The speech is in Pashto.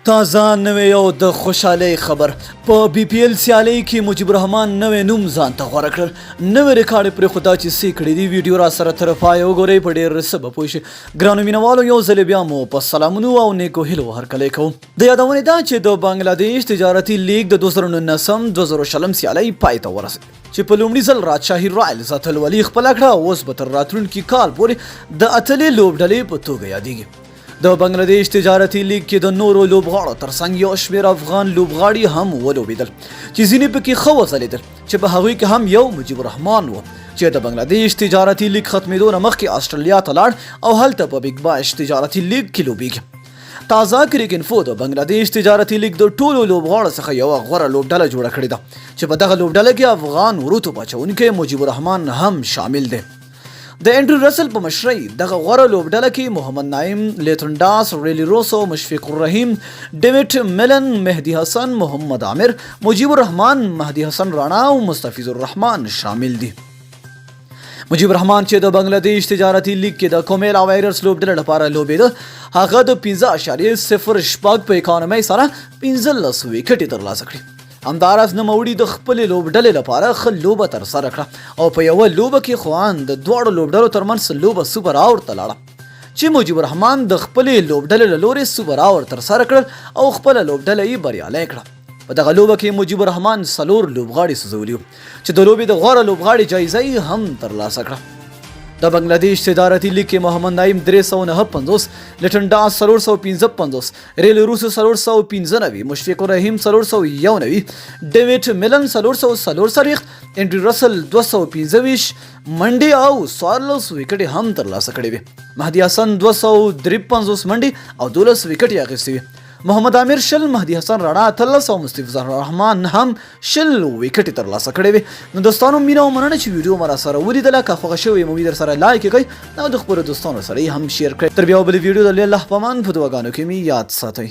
تازه نوې او د خوشحالۍ خبر په بي پي ایل سیالۍ کې مجیب الرحمن نوی نوم ځان ته غوره کړل، نوی ریکارډ یې پرېښود. دا چې څه کړي دي، ویډیو را سره تر پایه وګورئ، په ډېر څه به پوه شئ. ګرانو مینوالو، یو ځل بیا مو په سلامونو او نیکو هیلو هرکلی کوم. د یادونې ده چې د بنګلادیش تجارتي لیګ د 2019 2020 سیالۍ پای ته ورسېد چې په لومړي ځل راجشاهي رایلز اتلولي خپله کړه او اوس به تر راتلونکي کال پورې د اتلې لوبډلې په توګه یادېږي. د بنګلادیش تجارتي لیګ کې د نورو لوبغاړو ترڅنګ یو شمېر افغان لوبغاړي هم ولوبېدل چې ځینې پکې ښه وځلېدل، چې په هغوی کې هم یو مجیب الرحمن و چې د بنګلادیش تجارتي لیګ ختمېدو نه مخکې اسټرالیا ته لاړ او هلته په بیګ باش تجارتي لیګ کې لوبېږي. تازه کریک انفو د بنګلادیش تجارتي لیګ د ټولو لوبغاړو څخه یوه غوره لوبډله جوړه کړې ده چې په دغه لوبډله کې افغان ورو توپ اچوونکی مجیب الرحمن هم شامل دی. د انډرو رسل په مشرۍ دغه غوره لوبډله کې محمد نعیم، لیتون ډاس، ریلی روسو، مشفیق الرحیم، ډیویډ ملن، مهدي حسن، محمد عامر، مجیب الرحمن، مهدي حسن راڼا او مستفیض الرحمن شامل دي. مجیب الرحمن چې د بنګلادیش تجارتي لیګ کې د کومیلا وایرس لوبډلې لپاره لوبېده، هغه د 5.06 په اکانومۍ سره 15 ویکټې ترلاسه کړې. همداراز نوموړي د خپلې لوبډلې لپاره ښه لوبه ترسره کړه او په یوه لوبه کې خو ان د دواړو لوبډلو ترمنځ لوبه سوپر آور ته لاړه چې مجیب الرحمن د خپلې لوبډلې له لورې سوپر آور ترسره کړل او خپله لوبډله یې بریالۍ کړه. په دغه لوبه کې مجیب الرحمن څلور لوبغاړي سوځولي وو چې د لوبې د غوره لوبغاړي جایزه یې هم ترلاسه کړه. د بنګلادیش تجارتي لیګ کې محمد نعیم 359، لټن ډاس 455، ریل روسو 495، مشفیق الرحیم 491، ډیویډ ملن 444، انډریو رسل 225 منډې او 14 ویکټې هم ترلاسه کړې وې. مهدي حسن 253 منډې او 12 ویکټې اخیستې وې. محمد عامر 20، مهدي حسن راڼا 18 او مستفیض الرحمن هم 20 ویکټې ترلاسه کړې وې. نو دوستانو، مینه او مننه چې ویډیو مو راسره ولیدله. که خوښه شوې مو وي، درسره لایک یې کړئ او د خپلو دوستانو سره یې هم شیر کړئ. تر بیا بلې ویډیو، د الله په امان، په دعاګانو کې مې یاد ساتئ.